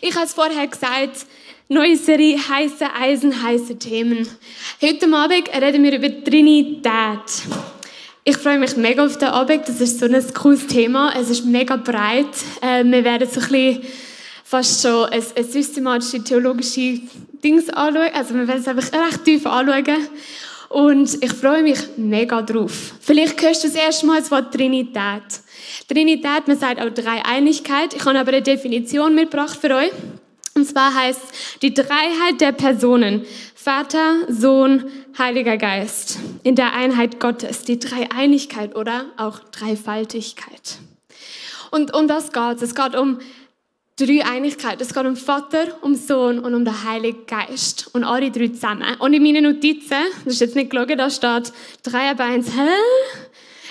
Ich habe es vorher gesagt, neue Serie, heiße Eisen, heiße Themen. Heute Abend reden wir über Trinität. Ich freue mich mega auf den Abend, das ist so ein cooles Thema, es ist mega breit. Wir werden so ein bisschen fast schon ein systematische, theologische Dings anschauen, also wir werden es einfach recht tief anschauen. Und ich freue mich mega drauf. Vielleicht hörst du das erste Mal das Wort Trinität. Trinität, man sagt auch Dreieinigkeit. Ich habe aber eine Definition mitgebracht für euch. Und zwar heißt es die Dreiheit der Personen. Vater, Sohn, Heiliger Geist. In der Einheit Gottes. Die Dreieinigkeit oder auch Dreifaltigkeit. Und um das geht es. Es geht um Dreieinigkeit. Es geht um Vater, um Sohn und um den Heiligen Geist. Und alle drei zusammen. Und in meinen Notizen, das ist jetzt nicht gelogen, da steht 3 aber 1. Hä?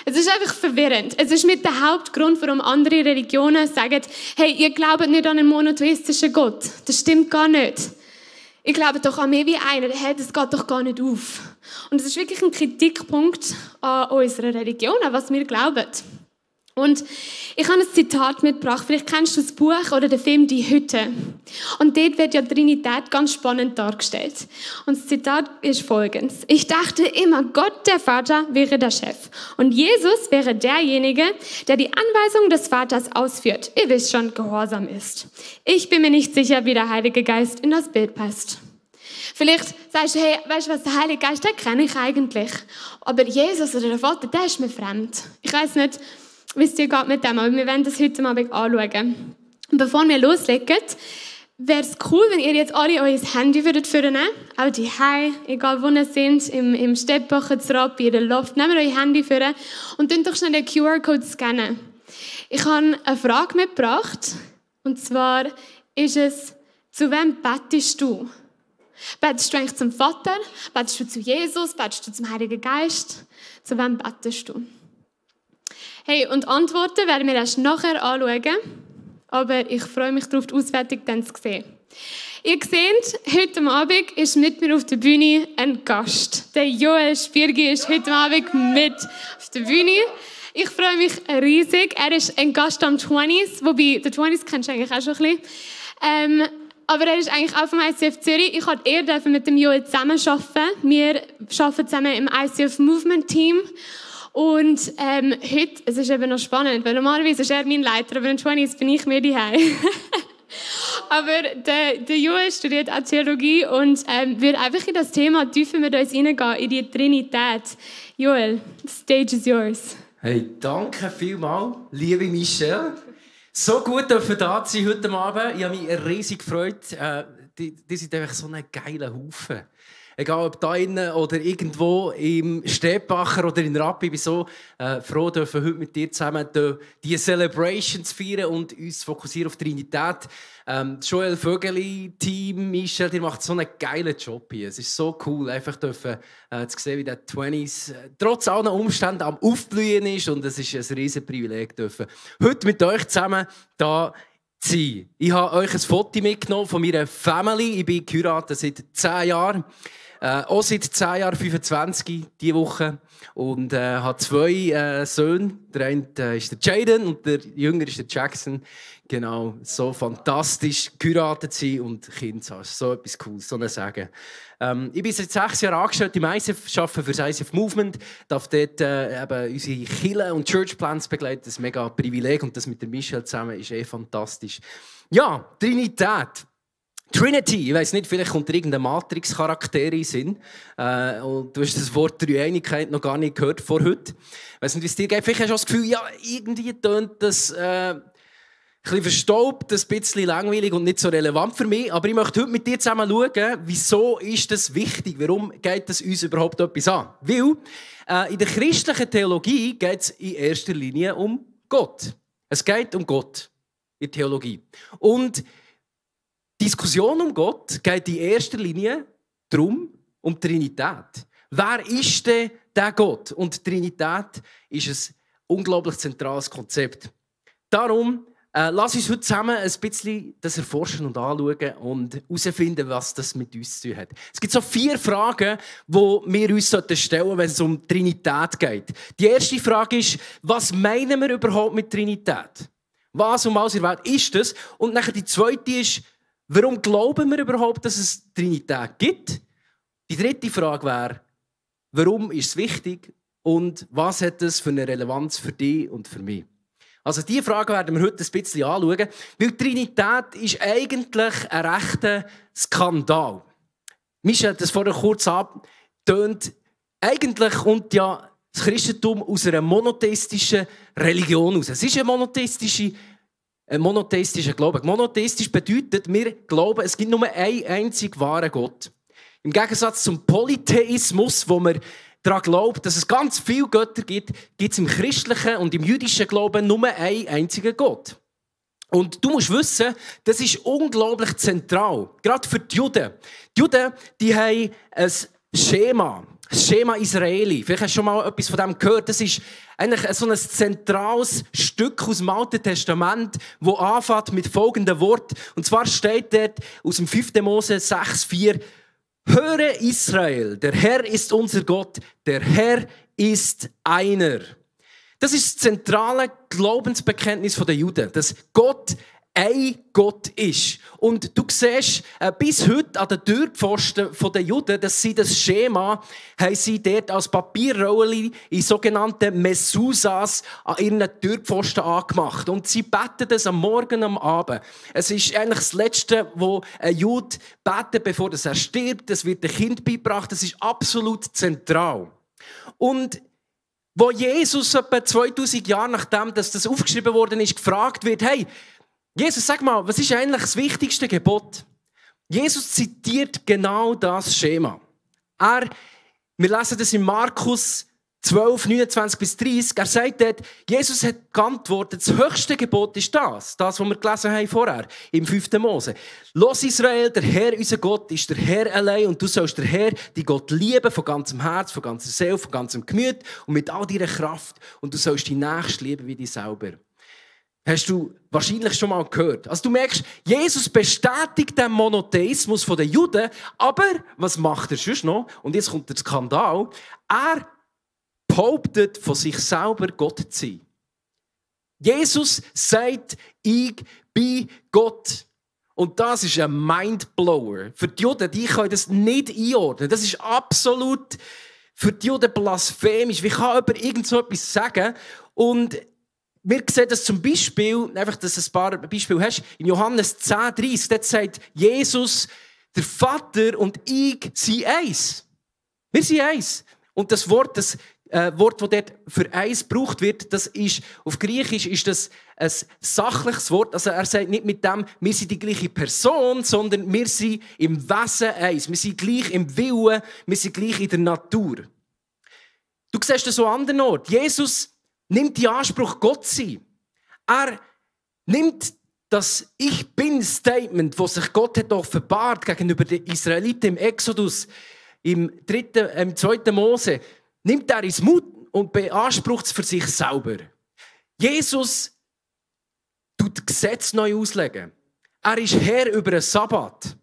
Es ist einfach verwirrend. Es ist mit der Hauptgrund, warum andere Religionen sagen, hey, ihr glaubt nicht an einen monotheistischen Gott. Das stimmt gar nicht. Ich glaube doch an mehr wie einer. Hey, das geht doch gar nicht auf. Und das ist wirklich ein Kritikpunkt an unserer Religion, an was wir glauben. Und ich habe ein Zitat mitgebracht. Vielleicht kennst du das Buch oder den Film «Die Hütte». Und dort wird ja die Trinität ganz spannend dargestellt. Und das Zitat ist folgendes. Ich dachte immer, Gott, der Vater, wäre der Chef. Und Jesus wäre derjenige, der die Anweisung des Vaters ausführt. Ihr wisst schon, gehorsam ist. Ich bin mir nicht sicher, wie der Heilige Geist in das Bild passt. Vielleicht sagst du, hey, weißt du was, der Heilige Geist, den kenne ich eigentlich. Aber Jesus oder der Vater, der ist mir fremd. Ich weiss nicht, wie es dir geht mit dem, aber wir werden das heute Abend anschauen. Und bevor wir loslegen, wäre es cool, wenn ihr jetzt alle euer Handy vornehmen würdet. Auch die Hause, egal wo ihr seid, im Steppbacher, Trab, in der Loft. Nehmt euer Handy vor und scannt doch schnell den QR-Code scannen. Ich habe eine Frage mitgebracht. Und zwar ist es, zu wem bettest du? Bettest du eigentlich zum Vater? Bettest du zu Jesus? Bettest du zum Heiligen Geist? Zu wem bettest du? Hey, und Antworten werden wir erst nachher anschauen, aber ich freue mich darauf, die Auswertung dann zu sehen. Ihr seht, heute Abend ist mit mir auf der Bühne ein Gast. Der Joel Spirgi ist heute Abend mit auf der Bühne. Ich freue mich riesig. Er ist ein Gast am 20s, wobei, der 20s kennst du eigentlich auch schon ein bisschen. Aber er ist eigentlich auch vom ICF Zürich. Ich durfte eher mit dem Joel zusammenarbeiten. Wir arbeiten zusammen im ICF Movement Team. Und heute, es ist eben noch spannend, weil normalerweise ist er mein Leiter, aber in 20 bin ich mehr daheim. Aber der Joel studiert auch Theologie und wird einfach in das Thema tiefer mit uns reingehen, in die Trinität. Joel, the stage is yours. Hey, danke vielmals, liebe Michelle. So gut, dass wir da sein heute Abend. Ich habe mich riesig gefreut. Die sind einfach so ein geiler Haufen. Egal ob da innen oder irgendwo im Städtbacher oder in Rappi, ich bin so froh, dürfen heute mit dir zusammen diese Celebrations feiern und uns fokussieren auf Trinität. Joel Vögeli, Team, Michel, ihr macht so einen geilen Job hier. Es ist so cool, einfach dürfen, zu sehen, wie der 20s trotz allen Umständen am Aufblühen ist. Und es ist ein riesen Privileg, dürfen heute mit euch zusammen da sein. Ich habe euch ein Foto mitgenommen von meiner Family. Ich bin geheiratet seit 10 Jahren. Auch seit 10 Jahren, 25 diese Woche. Und habe 2 Söhne. Der eine ist der Jaden und der Jünger ist der Jackson. Genau, so fantastisch geheiratet sein und Kinder zu haben. So etwas Cooles, so ein Sagen. Ich bin seit 6 Jahren angestellt im ICF, arbeite für das ICF Movement, darf dort eben unsere Kirchen und Churchplans begleiten. Das ist ein mega Privileg und das mit der Michelle zusammen ist fantastisch. Ja, Trinität. Trinity, ich weiss nicht, vielleicht kommt irgendein Matrix-Charakter in den Sinn. Und du hast das Wort Dreieinigkeit noch gar nicht gehört vor heute. Ich weiss nicht, wie es dir geht. Vielleicht hast du das Gefühl, ja, irgendwie tönt das ein bisschen verstaubt, ein bisschen langweilig und nicht so relevant für mich. Aber ich möchte heute mit dir zusammen schauen, wieso ist das wichtig? Warum geht es uns überhaupt etwas an? Weil in der christlichen Theologie geht es in erster Linie um Gott. Es geht um Gott in der Theologie. Und die Diskussion um Gott geht in erster Linie darum, um Trinität. Wer ist denn der Gott? Und Trinität ist ein unglaublich zentrales Konzept. Darum lass uns heute zusammen ein bisschen das erforschen und anschauen und herausfinden, was das mit uns zu tun hat. Es gibt so 4 Fragen, die wir uns stellen sollten, wenn es um Trinität geht. Die erste Frage ist, was meinen wir überhaupt mit Trinität? Was um alles in der Welt ist das? Und nachher die zweite ist, Warum glauben wir überhaupt, dass es Trinität gibt? Die dritte Frage wäre, warum ist es wichtig und was hat es für eine Relevanz für dich und für mich? Also diese Frage werden wir heute ein bisschen anschauen, weil die Trinität ist eigentlich ein rechter Skandal. Michel hat das vorher kurz angetönt. Eigentlich kommt ja das Christentum aus einer monotheistischen Religion aus. Es ist ein monotheistischer Glaube. Monotheistisch bedeutet, wir glauben, es gibt nur einen einzigen wahren Gott. Im Gegensatz zum Polytheismus, wo man daran glaubt, dass es ganz viele Götter gibt, gibt es im christlichen und im jüdischen Glauben nur einen einzigen Gott. Und du musst wissen, das ist unglaublich zentral, gerade für die Juden. Die Juden, die haben ein Schema. Das Schema Israeli. Vielleicht hast du schon mal etwas von dem gehört. Das ist eigentlich so ein zentrales Stück aus dem Alten Testament, das anfängt mit folgendem Wort. Und zwar steht dort aus dem 5. Mose 6,4: Höre Israel, der Herr ist unser Gott, der Herr ist einer. Das ist das zentrale Glaubensbekenntnis der Juden, dass Gott ein Gott ist. Und du siehst, bis heute an den Türpfosten der Juden, dass sie das Schema haben sie dort als Papierrollen in sogenannten Mezuzahs an ihren Türpfosten angemacht. Und sie beten das am Morgen, am Abend. Es ist eigentlich das Letzte, wo ein Jude betet, bevor er stirbt. Es wird dem Kind beigebracht. Das ist absolut zentral. Und wo Jesus etwa 2000 Jahre nachdem dass das aufgeschrieben worden ist, gefragt wird, hey, Jesus, sag mal, was ist eigentlich das wichtigste Gebot? Jesus zitiert genau das Schema. Wir lesen das in Markus 12, 29 bis 30. Er sagt dort, Jesus hat geantwortet, das höchste Gebot ist das, was wir gelesen haben vorher, im 5. Mose. Los Israel, der Herr, unser Gott, ist der Herr allein und du sollst den Herr, die Gott lieben, von ganzem Herz, von ganzer Seele, von ganzem Gemüt und mit all deiner Kraft. Und du sollst die Nächsten lieben wie dich selber. Hast du wahrscheinlich schon mal gehört. Also du merkst, Jesus bestätigt den Monotheismus der Juden, aber was macht er sonst noch? Und jetzt kommt der Skandal. Er behauptet von sich selber, Gott zu sein. Jesus sagt, ich bin Gott. Und das ist ein Mindblower. Für die Juden, die können das nicht einordnen. Das ist absolut für die Juden blasphemisch. Wie kann jemand irgend so etwas sagen? Und wir sehen das zum Beispiel, einfach, dass du ein paar Beispiele hast, in Johannes 10,30, dort sagt Jesus, der Vater und ich sind eins. Wir sind eins. Und das Wort, das dort für eins gebraucht wird, das ist, auf Griechisch ist das ein sachliches Wort. Also er sagt nicht mit dem, wir sind die gleiche Person, sondern wir sind im Wesen eins. Wir sind gleich im Willen, wir sind gleich in der Natur. Du siehst das so an anderen Orten. Jesus nimmt die Anspruch, Gott zu sein. Er nimmt das Ich-Bin-Statement, das sich Gott hat offenbart gegenüber den Israeliten im Exodus, im 2. Mose, nimmt er ins Mut und beansprucht es für sich selber. Jesus tut das Gesetz neu auslegen. Er ist Herr über den Sabbat.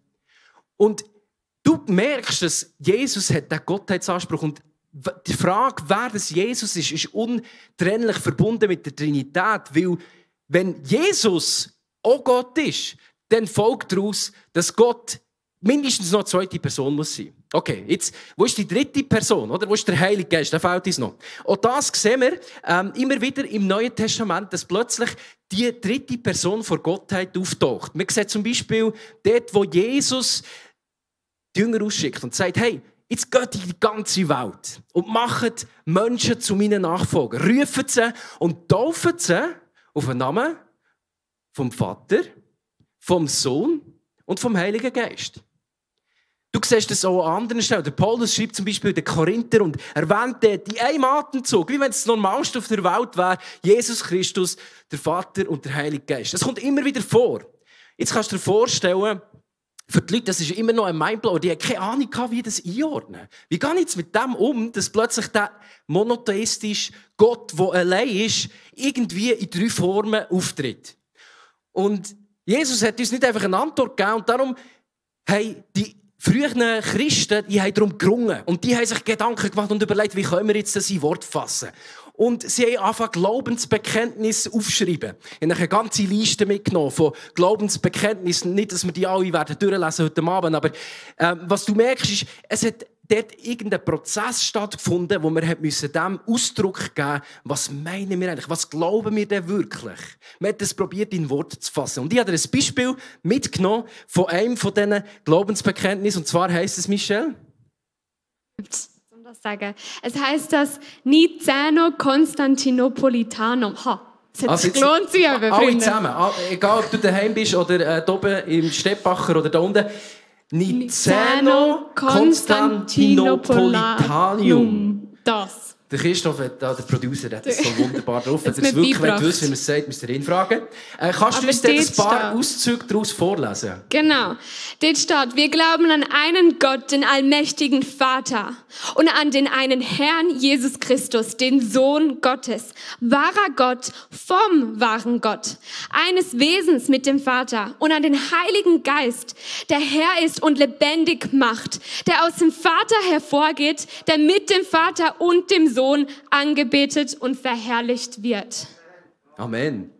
Und du merkst, dass Jesus hat den Gottheitsanspruch und die Frage, wer das Jesus ist untrennlich verbunden mit der Trinität. Weil, wenn Jesus auch Gott ist, dann folgt daraus, dass Gott mindestens noch eine zweite Person muss sein. Okay, jetzt, wo ist die dritte Person? Oder? Wo ist der Heilige Geist? Da fehlt uns noch. Und das sehen wir immer wieder im Neuen Testament, dass plötzlich die dritte Person vor Gottheit auftaucht. Wir sehen zum Beispiel dort, wo Jesus die Jünger ausschickt und sagt, hey, jetzt geht in die ganze Welt und macht Menschen zu meinen Nachfolgern. Rufen sie und taufen sie auf den Namen vom Vater, vom Sohn und vom Heiligen Geist. Du siehst das auch an anderen Stellen. Der Paulus schreibt zum Beispiel den Korinther und erwähnt dort in einem Atemzug, wie wenn es das Normalste auf der Welt wäre, Jesus Christus, der Vater und der Heilige Geist. Das kommt immer wieder vor. Jetzt kannst du dir vorstellen, für die Leute, das ist immer noch ein Mindblower, die haben keine Ahnung, wie das einordnen. Wie gehe ich jetzt mit dem um, dass plötzlich der monotheistische Gott, der allein ist, irgendwie in 3 Formen auftritt? Und Jesus hat uns nicht einfach eine Antwort gegeben und darum haben die früheren Christen, die haben darum gerungen und die haben sich Gedanken gemacht und überlegt, wie können wir jetzt das in Wort fassen. Und sie haben angefangen, Glaubensbekenntnisse aufzuschreiben. Ich habe eine ganze Liste mitgenommen von Glaubensbekenntnissen. Nicht, dass wir die alle durchlesen heute Abend, aber was du merkst, ist, es hat dort irgendein Prozess stattgefunden, wo wir dem Ausdruck geben mussten, was meinen wir eigentlich, was glauben wir denn wirklich? Wir haben das probiert, in Worte zu fassen. Und ich habe dir ein Beispiel mitgenommen von einem von diesen Glaubensbekenntnissen, und zwar heisst es, Michelle? Um das sagen. Es heisst das Niceno Konstantinopolitanum. Es hat sich gelohnt zu üben, alle zusammen, egal ob du daheim bist oder oben im Steppacher oder da unten. Niceno Konstantinopolitanum. Das. Der Christoph, der Producer, hat das so wunderbar drauf. Wenn ihr es wirklich wissen, wie man es sagt, müsst ihr ihn fragen. Kannst du uns ein paar Auszüge daraus vorlesen? Genau. Dort steht, wir glauben an einen Gott, den allmächtigen Vater, und an den einen Herrn Jesus Christus, den Sohn Gottes, wahrer Gott vom wahren Gott, eines Wesens mit dem Vater, und an den Heiligen Geist, der Herr ist und lebendig macht, der aus dem Vater hervorgeht, der mit dem Vater und dem Sohn angebetet und verherrlicht wird. Amen.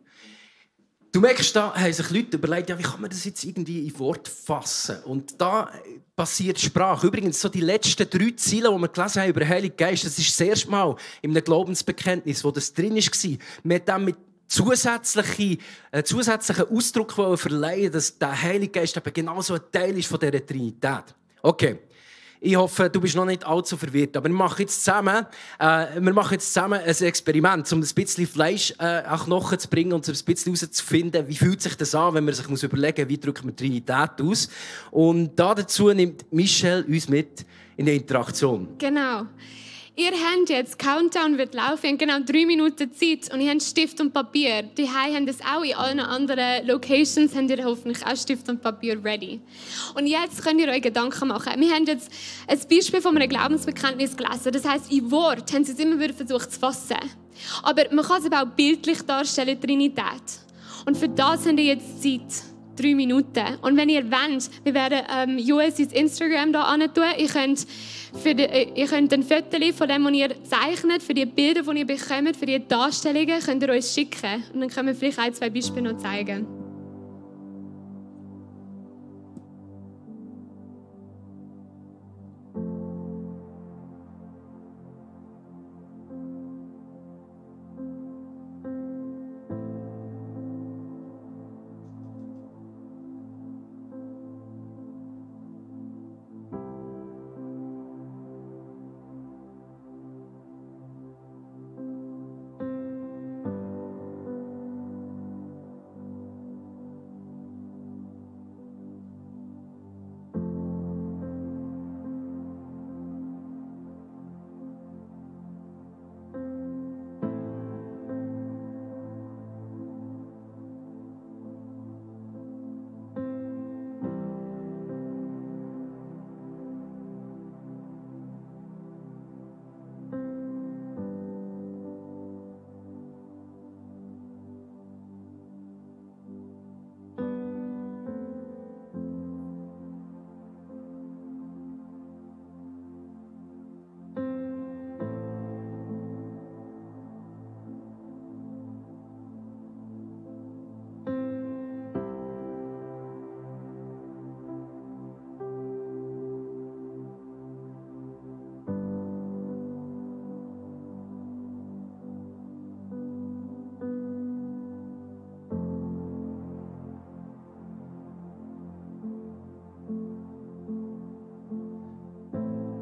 Du merkst, da haben sich Leute überlegt, ja, wie kann man das jetzt irgendwie in Wort fassen? Und da passiert Sprache. Übrigens, so die letzten 3 Zeilen, die wir gelesen haben über den Heiligen Geist, das ist das erste Mal in einem Glaubensbekenntnis, wo das drin war. Wir haben dann mit zusätzlichen Ausdruck verleihen, dass der Heilige Geist eben genauso ein Teil ist von dieser Trinität. Okay. Ich hoffe, du bist noch nicht allzu verwirrt. Aber wir machen jetzt zusammen ein Experiment, um ein bisschen Fleisch an Knochen zu bringen und ein bisschen herauszufinden, wie fühlt sich das an, wenn man sich überlegen muss, wie drückt man Trinität aus. Und dazu nimmt Michelle uns mit in die Interaktion. Genau. Ihr habt jetzt, Countdown wird laufen, ihr habt genau 3 Minuten Zeit und ihr habt Stift und Papier. Die haben das auch in allen anderen Locations, habt ihr hoffentlich auch Stift und Papier ready. Und jetzt könnt ihr euch Gedanken machen. Wir haben jetzt ein Beispiel von einem Glaubensbekenntnis gelesen. Das heisst, in Wort haben sie es immer wieder versucht zu fassen. Aber man kann es aber auch bildlich darstellen, Trinität. Und für das habt ihr jetzt Zeit. 3 Minuten. Und wenn ihr wollt, wir werden USC's Instagram hier hin tun. Ihr könnt ein Foto von dem, was ihr zeichnet, für die Bilder, die ihr bekommt, für die Darstellungen, könnt ihr uns schicken. Und dann können wir vielleicht 1, 2 Beispiele noch zeigen.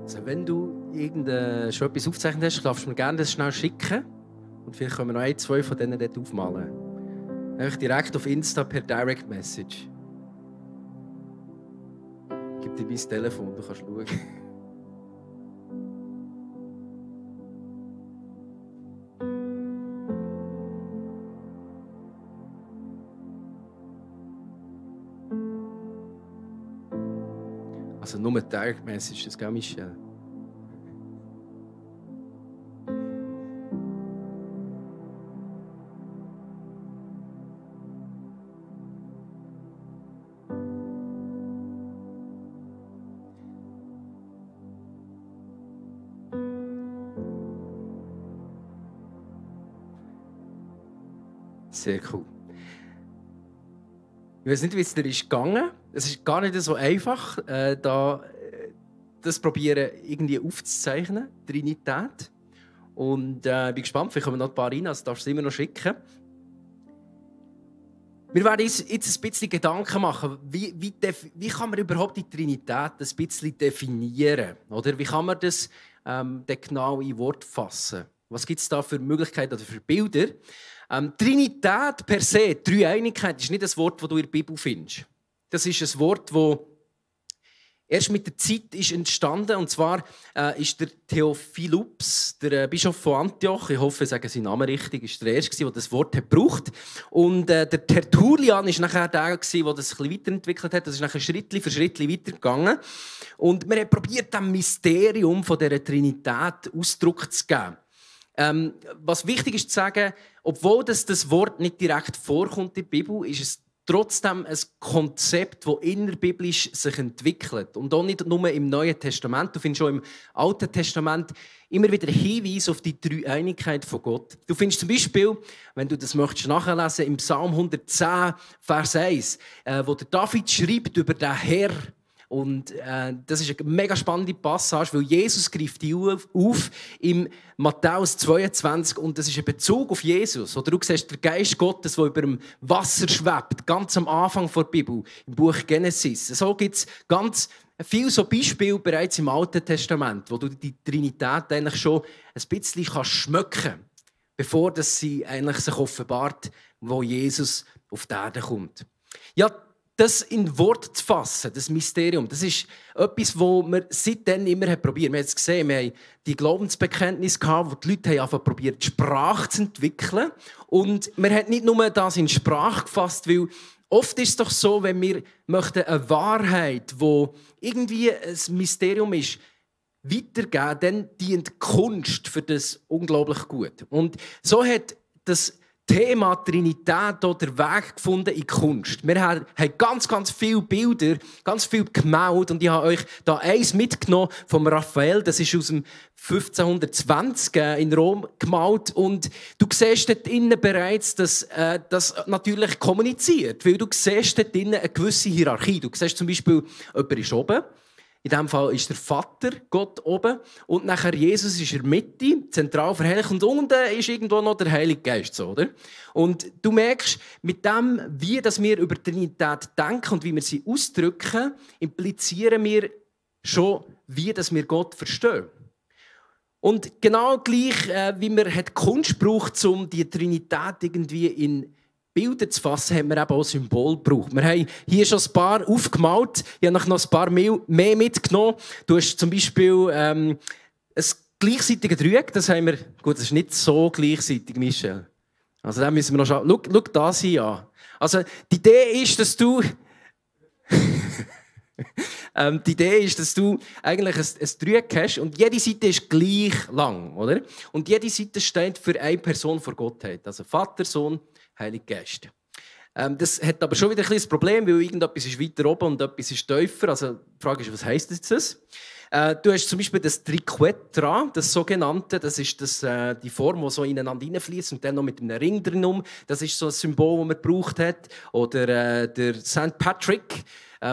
Also wenn du schon etwas aufgezeichnet hast, darfst du mir gerne das schnell schicken. Und vielleicht können wir noch 1, 2 von denen dort aufmalen. Einfach direkt auf Insta per Direct Message. Gib dir mein Telefon, du kannst schauen. Also nur Direct Message, das geht Michelle. Sehr cool. Ich weiß nicht, wie es dir ist gegangen. Es ist gar nicht so einfach, das probieren irgendwie aufzuzeichnen, Trinität. Und ich bin gespannt, vielleicht kommen noch ein paar rein, also darfst du es immer noch schicken. Wir werden uns jetzt ein bisschen Gedanken machen, wie kann man überhaupt die Trinität ein bisschen definieren? Oder wie kann man das genau in Wort fassen? Was gibt es da für Möglichkeiten oder für Bilder? Trinität per se, Dreieinigkeit, ist nicht ein Wort, das du in der Bibel findest. Das ist ein Wort, das erst mit der Zeit ist entstanden. Und zwar ist der Theophilus, der Bischof von Antioch, ich hoffe, ich sage seinen Namen richtig, ist der Erste, der das Wort gebraucht hat. Und der Tertullian war nachher der, der das ein bisschen weiterentwickelt hat. Das ist nachher Schritt für Schritt weitergegangen. Und man hat probiert, dem Mysterium von dieser Trinität Ausdruck zu geben. Was wichtig ist zu sagen, obwohl das Wort nicht direkt vorkommt in der Bibel, ist es trotzdem ein Konzept, das innerbiblisch sich entwickelt. Und auch nicht nur im Neuen Testament. Du findest schon im Alten Testament immer wieder Hinweise auf die Dreieinigkeit von Gott. Du findest zum Beispiel, wenn du das möchtest nachlesen, im Psalm 110, Vers 1, wo der David schreibt über den Herr. Und das ist eine mega spannende Passage, weil Jesus greift die auf im Matthäus 22 und das ist ein Bezug auf Jesus. Oder du siehst den Geist Gottes, der über dem Wasser schwebt, ganz am Anfang der Bibel, im Buch Genesis. So gibt es ganz viele so Beispiele bereits im Alten Testament, wo du die Trinität eigentlich schon ein bisschen schmecken kannst, bevor sie eigentlich sich offenbart, wo Jesus auf die Erde kommt. Ja, das in Wort zu fassen, das Mysterium, das ist etwas, das wir seitdem immer probiert. Wir haben es gesehen, wir haben die Glaubensbekenntnisse gehabt, wo die Leute haben probiert, die Sprache zu entwickeln. Und wir haben nicht nur das in Sprache gefasst, weil oft ist es doch so, wenn wir möchten eine Wahrheit, die irgendwie ein Mysterium ist, weitergeben, dann dient die Kunst für das unglaublich gut. Und so hat das Thema Trinität oder Weg gefunden in die Kunst. Wir haben ganz, ganz viele Bilder, ganz viel gemalt und ich habe euch da eins mitgenommen vom Raphael. Das ist aus dem 1520 in Rom gemalt und du siehst dort innen bereits, dass das natürlich kommuniziert, weil du siehst dort innen eine gewisse Hierarchie. Du siehst zum Beispiel, jemand ist oben. In diesem Fall ist der Vater, Gott, oben. Und nachher Jesus ist in der Mitte, zentral verherrlicht. Und unten ist irgendwo noch der Heilige Geist. So, oder? Und du merkst, mit dem, wie wir über die Trinität denken und wie wir sie ausdrücken, implizieren wir schon, wie wir Gott verstehen. Und genau gleich, wie man Kunst braucht, um die Trinität irgendwie in Bilder zu fassen, haben wir eben auch Symbol gebraucht. Wir haben hier schon ein paar aufgemalt. Ich habe noch ein paar mehr mitgenommen. Du hast zum Beispiel ein gleichseitiges Dreieck. Das haben wir. Gut, das ist nicht so gleichseitig, Michel. Also da müssen wir noch schauen. Schau das hier an. Also die Idee ist, dass du eigentlich ein Dreieck hast und jede Seite ist gleich lang, oder? Und jede Seite steht für eine Person vor Gottheit. Also Vater, Sohn, Heiliger Geist. Das hat aber schon wieder ein kleines Problem, weil irgendetwas ist weiter oben und etwas ist tiefer. Also die Frage ist, was heisst das? Du hast zum Beispiel das Triquetra, das sogenannte, das ist die Form, die so ineinander hineinfließt und dann noch mit einem Ring drin. Das ist so ein Symbol, das man gebraucht hat. Oder der St. Patrick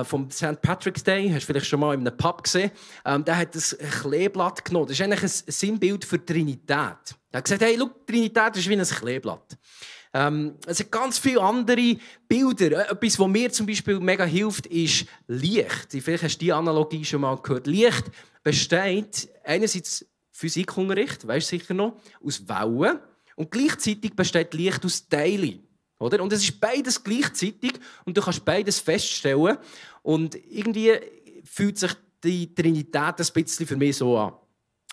vom St. Patrick's Day, hast du vielleicht schon mal in einem Pub gesehen. Der hat ein Kleeblatt genommen. Das ist eigentlich ein Sinnbild für die Trinität. Er hat gesagt, hey, schau, die Trinität ist wie ein Kleeblatt. Es hat ganz viele andere Bilder. Etwas, was mir zum Beispiel mega hilft, ist Licht. Vielleicht hast du die Analogie schon mal gehört. Licht besteht einerseits Physikunterricht, weißt du sicher noch, aus Wellen. Und gleichzeitig besteht Licht aus Teilen. Oder? Und es ist beides gleichzeitig und du kannst beides feststellen. Und irgendwie fühlt sich die Trinität ein bisschen für mich so an.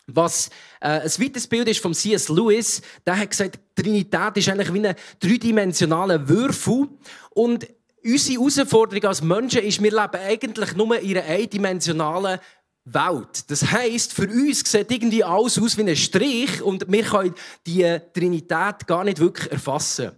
Was ein weiteres Bild ist von C.S. Lewis, der hat gesagt, die Trinität ist eigentlich wie ein dreidimensionaler Würfel. Und unsere Herausforderung als Menschen ist, wir leben eigentlich nur in einer eindimensionalen Welt. Das heisst, für uns sieht irgendwie alles aus wie ein Strich und wir können die Trinität gar nicht wirklich erfassen.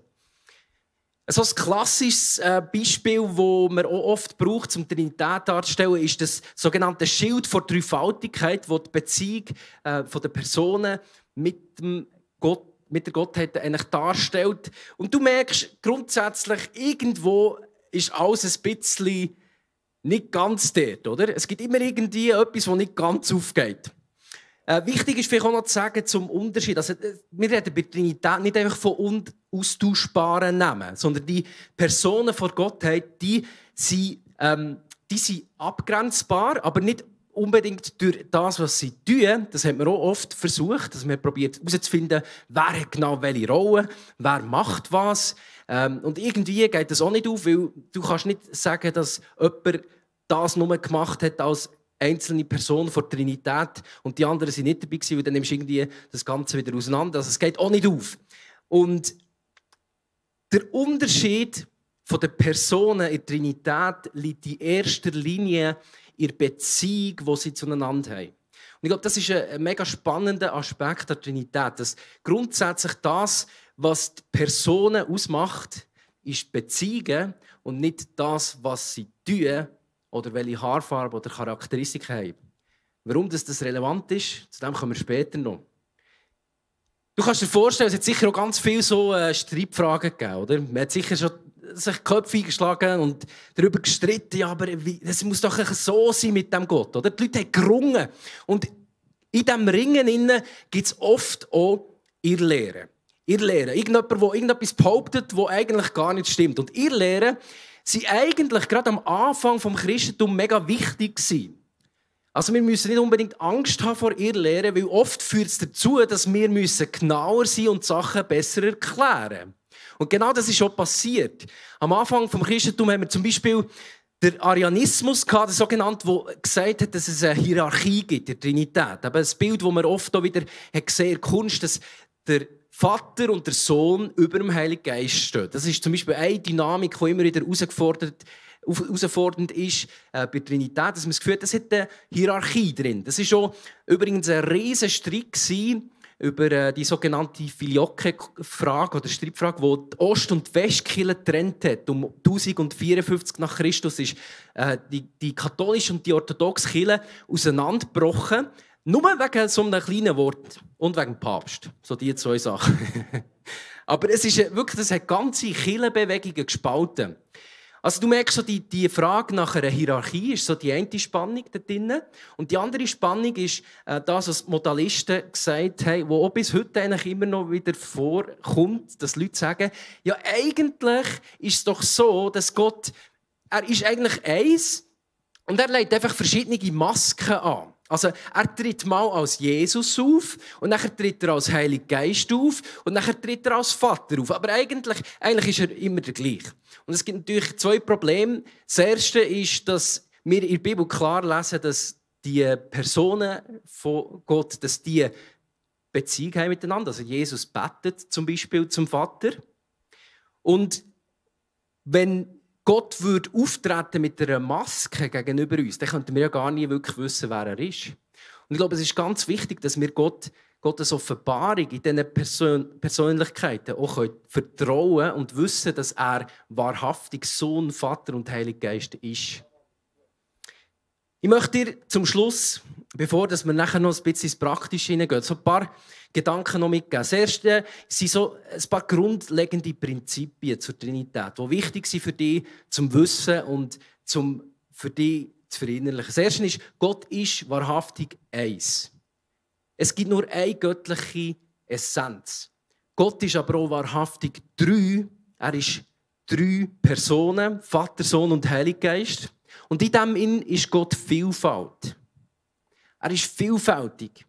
So ein klassisches Beispiel, das man auch oft braucht, um die Trinität darzustellen, ist das sogenannte Schild der Dreifaltigkeit, das die Beziehung der Personen mit dem Gott mit der Gottheit eigentlich darstellt. Und du merkst grundsätzlich, irgendwo ist alles ein bisschen nicht ganz dort, oder? Es gibt immer irgendwie etwas, das nicht ganz aufgeht. Wichtig ist vielleicht auch noch zu sagen zum Unterschied. Also, wir reden bei Trinität nicht einfach von unaustauschbaren Namen, sondern die Personen vor Gottheit, die sind abgrenzbar, aber nicht unbedingt durch das, was sie tun. Das haben wir auch oft versucht, dass wir probiert herauszufinden, wer hat genau welche Rolle, wer macht was. Und irgendwie geht das auch nicht auf, weil du kannst nicht sagen, dass jemand das nur gemacht hat als einzelne Person vor der Trinität und die anderen sind nicht dabei gewesen, weil dann nimmst du irgendwie das Ganze wieder auseinander. Also es geht auch nicht auf. Und der Unterschied von den Personen in der Trinität liegt in erster Linie in der Beziehung, die sie zueinander haben. Und ich glaube, das ist ein mega spannender Aspekt der Trinität, dass grundsätzlich das, was die Personen ausmacht, ist Beziehungen und nicht das, was sie tun oder welche Haarfarbe oder Charakteristik haben. Warum das relevant ist, zu dem kommen wir später noch. Du kannst dir vorstellen, es hat sicher auch ganz viele so Streitfragen gegeben, oder? Man hat sicher schon sich die Köpfe eingeschlagen und darüber gestritten, ja, aber es muss doch so sein mit dem Gott, oder? Die Leute haben gerungen. Und in diesem Ringen gibt es oft auch Irrlehren. Irgendjemand, der irgendetwas behauptet, das eigentlich gar nicht stimmt. Und Irrlehren sind eigentlich gerade am Anfang des Christentums mega wichtig gewesen. Also wir müssen nicht unbedingt Angst haben vor Irrlehren, weil oft führt es dazu, dass wir genauer sein und Sachen besser erklären. Und genau das ist schon passiert. Am Anfang des Christentums haben wir zum Beispiel den Arianismus gehabt, der sogenannte, der gesagt hat, dass es eine Hierarchie gibt in der Trinität. Aber das Bild, das man oft auch wieder gesehen hat, Kunst, dass der Vater und der Sohn über dem Heiligen Geist stehen. Das ist zum Beispiel eine Dynamik, die immer wieder herausfordernd ist bei der Trinität, dass man das Gefühl hat, das hat eine Hierarchie drin. Das war schon übrigens ein riesen Streit über die sogenannte Filioque-Frage oder Streitfrage, die die Ost- und die Westkirche getrennt hat. Um 1054 nach Christus ist die katholische und die orthodoxe Kirche auseinandergebrochen. Nur wegen so einem kleinen Wort und wegen dem Papst. So die zwei Sachen. Aber es ist wirklich, das hat ganze Kirchenbewegungen gespalten. Also du merkst, so die Frage nach einer Hierarchie ist so die eine Spannung da drin. Und die andere Spannung ist das, was die Modalisten gesagt haben, wo auch bis heute eigentlich immer noch wieder vorkommt, dass Leute sagen, ja eigentlich ist es doch so, dass Gott, er ist eigentlich eins und er legt einfach verschiedene Masken an. Also er tritt mal als Jesus auf und dann tritt er als Heiliger Geist auf und dann tritt er als Vater auf. Aber eigentlich ist er immer der gleiche. Und es gibt natürlich zwei Probleme. Das erste ist, dass wir in der Bibel klar lesen, dass die Personen von Gott, dass die Beziehung haben miteinander. Also Jesus betet zum Beispiel zum Vater. Und wenn Gott würde auftreten mit einer Maske gegenüber uns, dann könnten wir ja gar nie wirklich wissen, wer er ist. Und ich glaube, es ist ganz wichtig, dass wir Gottes Offenbarung in diesen Persönlichkeiten auch vertrauen und wissen, dass er wahrhaftig Sohn, Vater und Heiliger Geist ist. Ich möchte dir zum Schluss, bevor wir nachher noch ein bisschen ins Praktische hineingehen, so ein paar Gedanken noch mitgeben. Das erste sind so ein paar grundlegende Prinzipien zur Trinität, die wichtig sind für dich zum Wissen und für dich zu verinnerlichen. Das erste ist, Gott ist wahrhaftig eins. Es gibt nur eine göttliche Essenz. Gott ist aber auch wahrhaftig drei. Er ist drei Personen, Vater, Sohn und Heiliger Geist. Und in dem ist Gott Vielfalt. Er ist vielfältig.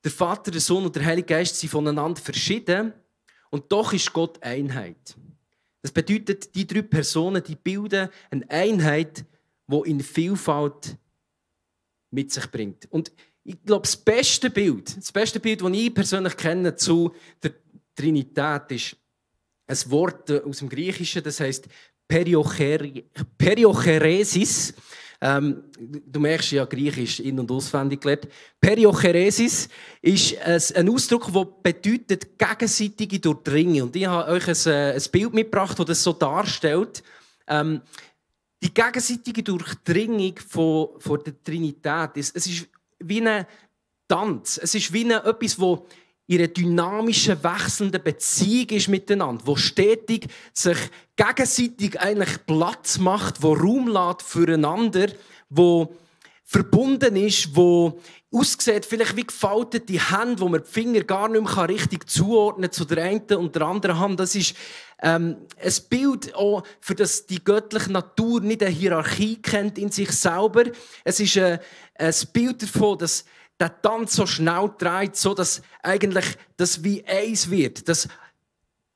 Der Vater, der Sohn und der Heilige Geist sind voneinander verschieden und doch ist Gott Einheit. Das bedeutet, die drei Personen, die bilden eine Einheit, die in Vielfalt mit sich bringt. Und ich glaube, das beste Bild, das ich persönlich kenne zu der Trinität, ist ein Wort aus dem Griechischen, das heisst Periocheresis. Du merkst ja, Griechisch in- und auswendig gelernt. Periocheresis ist ein Ausdruck, der bedeutet gegenseitige Durchdringung. Und ich habe euch ein Bild mitgebracht, das das so darstellt. Die gegenseitige Durchdringung von der Trinität, es ist wie ein Tanz. Es ist wie etwas, das in einer dynamischen, wechselnden Beziehung ist miteinander, wo stetig sich gegenseitig eigentlich Platz macht, wo Raum lässt füreinander, wo verbunden ist, wo aussieht, vielleicht wie gefaltete Hände, wo man die Finger gar nicht mehr richtig zuordnen kann zu der einen und der anderen Hand. Das ist ein Bild auch, für das die göttliche Natur nicht eine Hierarchie kennt in sich selber. Es ist ein Bild davon, dass der Tanz so schnell dreht, so dass eigentlich das wie eins wird. Dass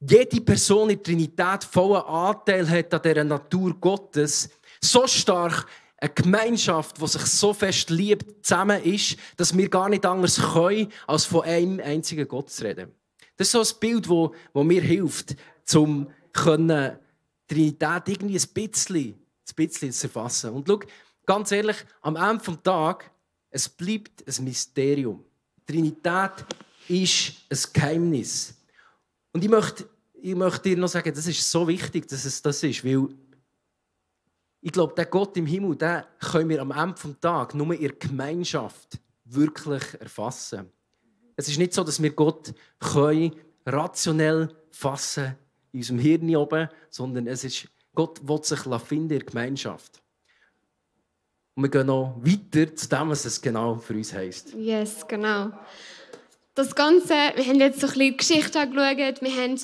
jede Person in der Trinität vollen Anteil hat an dieser Natur Gottes. So stark eine Gemeinschaft, die sich so fest liebt, zusammen ist, dass wir gar nicht anders können, als von einem einzigen Gott zu reden. Das ist so ein Bild, das mir hilft, um die Trinität irgendwie ein bisschen zu erfassen. Und schau, ganz ehrlich, am Ende des Tages, es bleibt ein Mysterium. Die Trinität ist ein Geheimnis. Und ich möchte dir noch sagen, das ist so wichtig, dass es das ist, weil ich glaube, der Gott im Himmel, den können wir am Ende des Tages nur in der Gemeinschaft wirklich erfassen. Es ist nicht so, dass wir Gott rationell fassen können in unserem Hirn oben, sondern es ist, Gott will sich finden in der Gemeinschaft. Und wir gehen noch weiter zu dem, was es genau für uns heisst. Yes, genau. Das Ganze, wir haben jetzt so ein bisschen Geschichte angeschaut, wir haben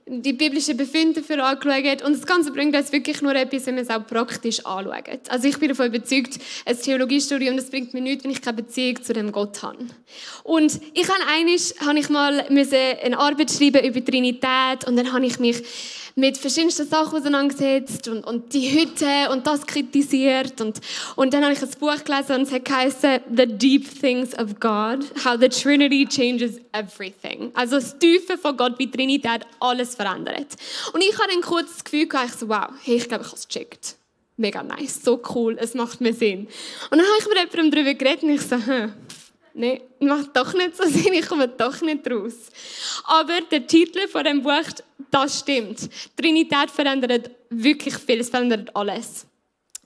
die biblischen Befunde dafür angeschaut und das Ganze bringt uns wirklich nur etwas, wenn wir es auch praktisch anschauen. Also ich bin davon überzeugt, ein Theologiestudium, das bringt mir nichts, wenn ich keine Beziehung zu dem Gott habe. Und habe ich mal eine Arbeit schreiben über die Trinität und dann habe ich mich mit verschiedensten Sachen auseinandergesetzt und die Hütte und das kritisiert. Und dann habe ich ein Buch gelesen und es hat geheißen «The Deep Things of God, How the Trinity Changes Everything». Also das Tiefe von Gott, wie die Trinität alles verändert. Und ich hatte dann kurz das Gefühl, wow, hey, ich glaube, ich habe es gecheckt. Mega nice, so cool, es macht mir Sinn. Und dann habe ich mit jemandem darüber geredet und ich so, nein, macht doch nicht so Sinn, ich komme doch nicht raus. Aber der Titel von dem Buch, das stimmt. Die Trinität verändert wirklich viel, es verändert alles.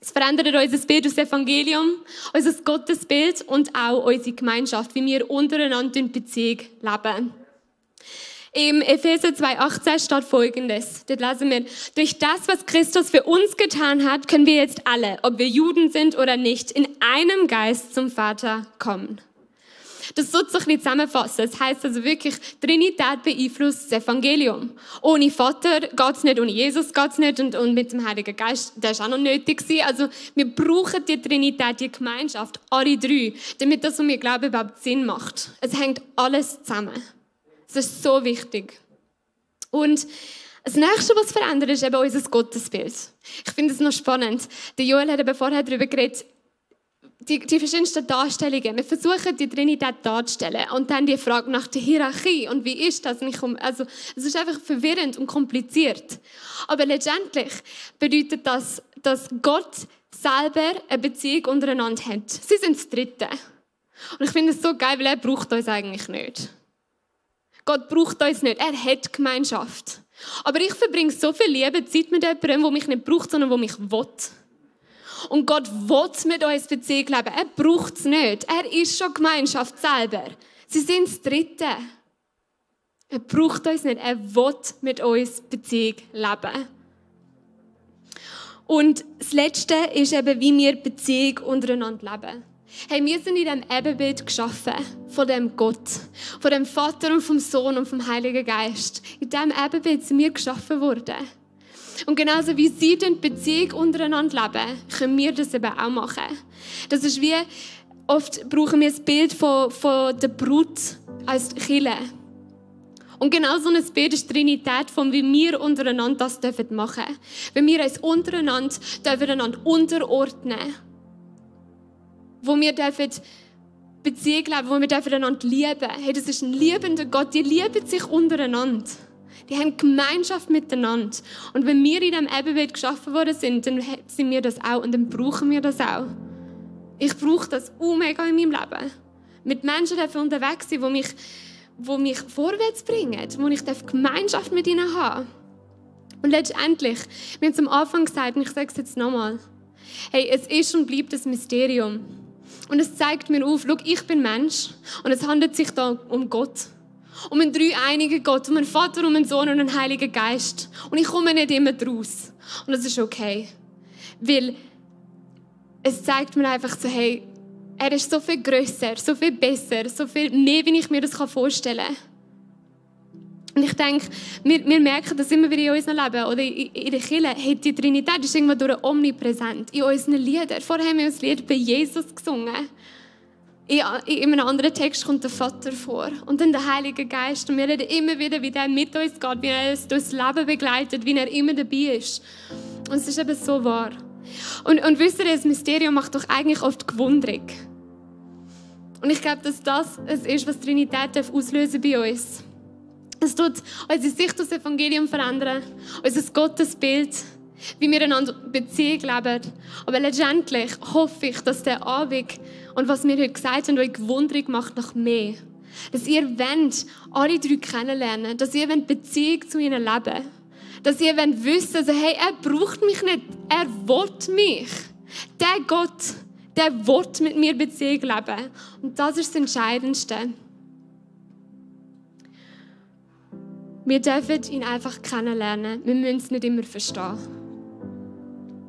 Es verändert unser Bild aus dem Evangelium, unser Gottesbild und auch unsere Gemeinschaft, wie wir untereinander in Beziehung leben. Im Epheser 2,18 steht Folgendes. Dort lesen wir, durch das, was Christus für uns getan hat, können wir jetzt alle, ob wir Juden sind oder nicht, in einem Geist zum Vater kommen. Das soll sich ein bisschen zusammenfassen. Das heisst also wirklich, Trinität beeinflusst das Evangelium. Ohne Vater geht es nicht, ohne Jesus geht es nicht und mit dem Heiligen Geist, der ist auch noch nötig gewesen. Also wir brauchen die Trinität, die Gemeinschaft, alle drei, damit das, was wir glauben, überhaupt Sinn macht. Es hängt alles zusammen. Das ist so wichtig. Und das Nächste, was verändert, ist eben unser Gottesbild. Ich finde es noch spannend. Der Joel hat eben vorher darüber geredet, die verschiedensten Darstellungen. Wir versuchen, die Trinität darzustellen. Und dann die Frage nach der Hierarchie. Und wie ist das? Also, es ist einfach verwirrend und kompliziert. Aber letztendlich bedeutet das, dass Gott selber eine Beziehung untereinander hat. Sie sind das Dritte. Und ich finde es so geil, weil er braucht uns eigentlich nicht. Gott braucht uns nicht. Er hat Gemeinschaft. Aber ich verbringe so viel Liebe Zeit mit jemandem, der mich nicht braucht, sondern der mich will. Und Gott will mit uns Beziehung leben. Er braucht es nicht. Er ist schon Gemeinschaft selber. Sie sind das Dritte. Er braucht uns nicht. Er will mit uns Beziehung leben. Und das Letzte ist eben, wie wir Beziehung untereinander leben. Hey, wir sind in diesem Ebenbild geschaffen von dem Gott, von dem Vater und vom Sohn und vom Heiligen Geist. In diesem Ebenbild sind wir geschaffen worden. Und genauso wie sie die Beziehung untereinander leben, können wir das eben auch machen. Das ist wie, oft brauchen wir das Bild von der Brut als Kille. Und genau so ein Bild ist die Trinität, von wie wir untereinander das machen dürfen. Wenn wir uns untereinander unterordnen, wo wir Beziehung leben, wo wir einander lieben. Hey, das ist ein liebender Gott, die lieben sich untereinander. Die haben Gemeinschaft miteinander. Und wenn wir in diesem Ebenbild geschaffen worden sind, dann sind wir das auch und dann brauchen wir das auch. Ich brauche das mega in meinem Leben. Mit Menschen unterwegs sein, die mich vorwärts bringen, wo ich Gemeinschaft mit ihnen habe. Und letztendlich, wir haben es am Anfang gesagt, und ich sage es jetzt nochmal, hey, es ist und bleibt ein Mysterium. Und es zeigt mir auf, schau, ich bin Mensch und es handelt sich da um Gott. um einen dreieinigen Gott, um einen Vater, um einen Sohn und einen Heiligen Geist. Und ich komme nicht immer draus. Und das ist okay. Weil es zeigt mir einfach so, hey, er ist so viel grösser, so viel besser, so viel mehr, wie ich mir das vorstellen kann. Und ich denke, wir merken das immer wieder in unserem Leben oder in der Kirche. Hey, die Trinität ist irgendwo durch omnipräsent in unseren Liedern. Vorher haben wir uns Lied bei Jesus gesungen. In einem anderen Text kommt der Vater vor und dann der Heilige Geist. Und wir reden immer wieder, wie der mit uns geht, wie er uns durchs Leben begleitet, wie er immer dabei ist. Und es ist eben so wahr. Und wisst ihr, das Mysterium macht doch eigentlich oft Gewunderung. Und ich glaube, dass das es ist, was die Trinität auslösen bei uns. Es tut unsere Sicht aufs Evangelium verändern, unser Gottesbild, wie wir einander Beziehung leben. Aber letztendlich hoffe ich, dass der Abend und was wir heute gesagt haben, euch Gewunderung macht nach mehr. Dass ihr wollt, alle drei kennenlernen, dass ihr Beziehung zu ihnen leben. Dass ihr wissen, also, hey, er braucht mich nicht, er will mich. Der Gott, der will mit mir Beziehung leben. Und das ist das Entscheidendste. Wir dürfen ihn einfach kennenlernen. Wir müssen es nicht immer verstehen.